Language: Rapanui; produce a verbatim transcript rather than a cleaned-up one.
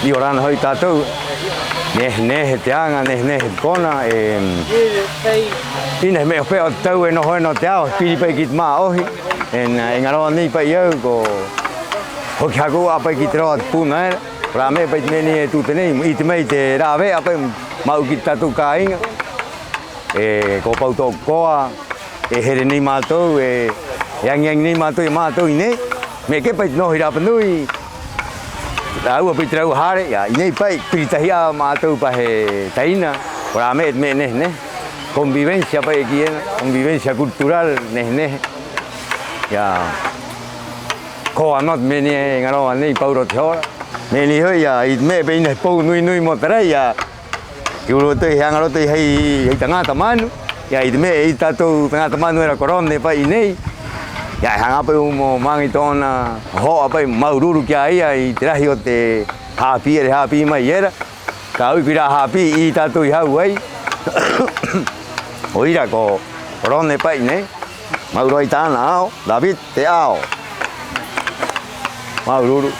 'Iorana ho'i tātou. Nehe-nehe te aŋa, nehe-nehe te kona, 'e 'ina he me'e hope'a o te tau e noho ena o te ao, he piri pa'i ki te mā'ohi. 'E nā, e ŋaro'a nei pa'i a au, ko hoki haka 'ou 'ā pa'i ki te roa o te puna era. Ko rā me'e pa'i te me'e nei e tū tenei, mo 'ite mai te rāve'a pa'i ma'u ki te tātou kāiŋa. 'E ko pau tō'oku koa, e here nei mātou, e, e aŋi-aŋi nei mātou i a mātou 'i nei. Me'e kē pa'i te noho 'i Rapa Nui, rāua pa'i te rāua hare, ia, 'i nei pa'i, piri tahi 'ā mātou pa he taina, ko rā me'e te me'e nehe-nehe. Convivencia pa'i e kī ena, convivencia cultural, nehe-nehe. Ia, koa nō te me'e nei e ŋaro'a nei paurō te hora. Me'e nei ho'i, ia, 'i te me'e pa'i 'ina he pou nui-nui mo tarai, ia, ki uru atu he aŋa roto 'i hai, hai taŋata manu. Ia, 'i te me'e, 'i tātou taŋata manu era ko Rone pa'i nei. Ia, e haŋa pa'i mo maŋa i tō'ona hoho'a pa'i, māuru-uru ki a ia 'i te rahi o te hāpī era e hāpī mai era. Ka u'i koe i rā hāpī 'ī tātou i hau ai. 'O ira ko Rone pa'i nei. Māuru-uru i tā'ana ao, David te ao. Māuru-uru.